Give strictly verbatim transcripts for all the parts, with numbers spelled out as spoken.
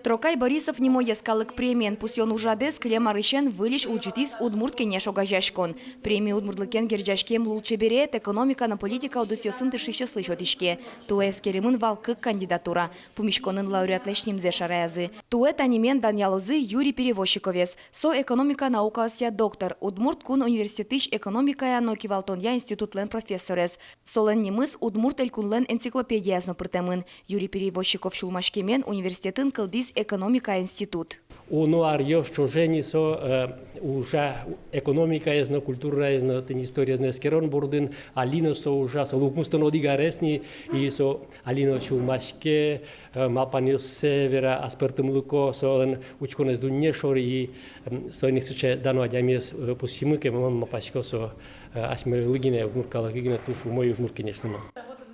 Трокай Борисов нимо йӧскалык премиен пусъён ужрадэз кылем арысен выльысь улӟытӥз «Удмурт кенеш» огазеяськон. Премия удмуртлыкен герӟаськем лулчеберет, экономика но политика удысъёсын тыршисьёслы сётӥське. Туэ эскеремын вал кык кандидатура. Пумиськонын лауреатлэсь нимзэ шараязы. Туэ та нимен данъялозы Юрий Перевозчиковез. Со экономика наукаосъя доктор, Удмурт кун университетысь экономикая но кивалтонъя институтлэн профессорез. Солэн нимыз Удмурт Элькунлэн энциклопедияз но пыртэмын. Юрий Перевозчиков сюлмаськемен университетын кылдӥз экономикая институт. Уно аръёс ӵоже ини со, э, ужа экономикаез но, культураез но, тӥни историез но эскерон бордын. Али но со ужа, солы укмыстон одӥг арес ини, и со али но сюлмаське, э, малпанъёссэ вера, аспӧртэмлыко солэн учконэз дунне шоры, и, м, со ини сыӵе дано адямиез, э, пусйимы ке, мон малпасько, со, э, асьмелы гинэ, удмурт калыклы гинэ туж умой, Удмурт кенешлы но.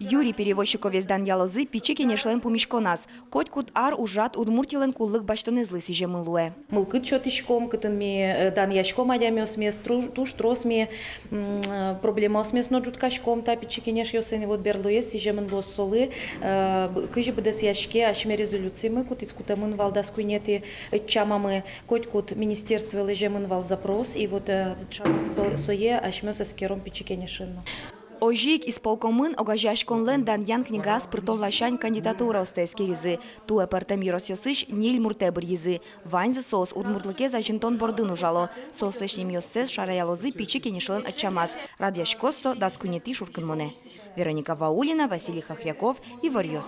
Юрий Перевозчиковез данъялозы Пичи кенешлэн пумиськоназ. Котькуд ар ужрад Удмуртилэн кунлык басьтонэзлы сӥземын луэ. Мылкыд сётӥськом, кытын ми, э, данъяськом адямиосмес, тру-, туж трос ми, м, э, проблемаосмес но ӝутскаськом та Пичи кенешъёсын. И вот берлоез сӥземын луоз солы, э, б-, кызьы быдэсъяське асьме резолюциямы, кудӥз кутэмын вал дас куинетӥ ӧтчамамы. Котькуд министерствое лэземын вал запрос, и вот, э, ӵа-, со-, сое асьмеос эскером Пичи кенешын но. Озьы ик исполкомын огазеяськонлэн данъян книгаез пыртон ласянь кандидатураосты эскеризы. Туэ пӧртэм ёросъёсысь ньыль муртэ быръизы. Ваньзы соос удмуртлыкез азинтон бордын ужало. Соослэсь нимъёссэс шараялозы Пичи кенешлэн ӧтчамаз. Радъяськоз со дас куинетӥ шуркынмонэ. Вероника Ваулина, Василий Хохряков, «Иворъёс».